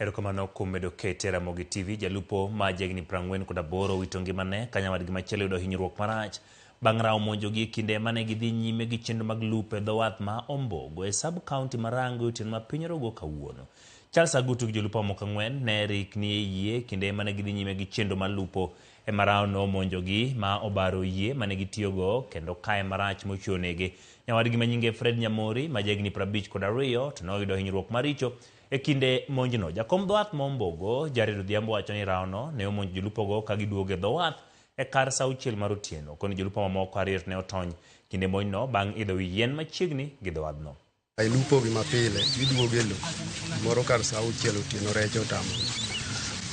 Erokamano kuom medo kete Ramogi TV. Jalupo ma jahigni 48 owito ngimane ka nyawadgi machielo yudo hinyruok marach bang' rawo monjogi e kinde mane gidhi nyime gi chenro mag lupo e dho wath ma Ombogo e sub county ma Rangwe otieno ma piny rogo kawuono. Charles Agutu gi jolupo mamoko ang'wen ne rikni e yie kinde mane gidhi nyime gi chenro mar lupo ema rawo nomonjogi ma obaro yie mane gitiyogo kendo kaye marach mochiwo nege. Nyawadgi ma nyinge Fred Nyamori ma jahigni 52 to noyudo hinyruok maricho E kinde monjno, jakom dho wath ma Ombogo, Jared Odhiambo wacho ni rawono ne omonjo jolupogo ka giduogo e dho wath e kar sa auchiel mar otieno. Koni jolupo mamoko ariyo to ne otony kinde monjno bang' idho wi yien machiegni gi dho wadhno. Ilupo gi mapile, giduogo e lo moro kar sa auchiel otieno rech otamogi.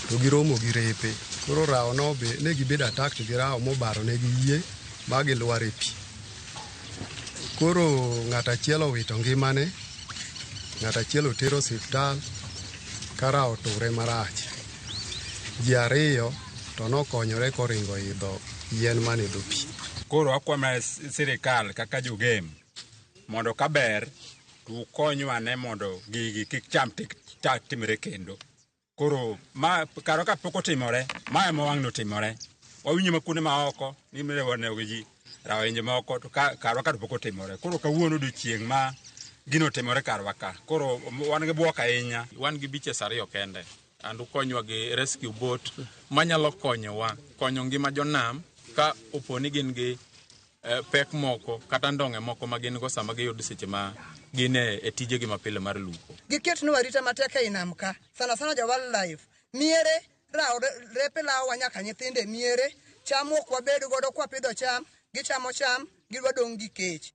To giromo gi repe. Koro rawo no be ne gibedo attacked gi rawo mobaro negi yie ma gilwar e pi. Koro ng'at achiel owito ngimane, ng'at achiel oter osiptal kara oture marach. Ji ariyo to nokonyore koringo idho yien man e dho pi. Koro akwayo sirikal kaka jogem mondo kaber to ukonywa ane mondo gigi kik cham chak timre kendo. Koro ma karo ka pok otimore, ma ema wang'ni otimore. Wawinjo ma kuonde ma oko ni mirewo gi ji rawinje moko to karwa ka to pok otimore. Koro kawuono odiochieng' ma gino otimore karwa ka. Koro wan gi bwok ahinya. Wan gi beaches ariyo kende and ukonywa gi rescue boat manyalo konyowa konyo ngima jonam ka opo ni gin gi pek moko kata ndong'e moko ma gin go sama giyudo seche ma gin e tijegi mapile mar lupo. Giketnwa arita matek ei nam ka, sana sana jo wildlife. Miere rawo repe lawowa nyaka nyithindo e miere, cham ok wabed godo kwapidho cham, gichamo cham, gidwa dong' gi kech.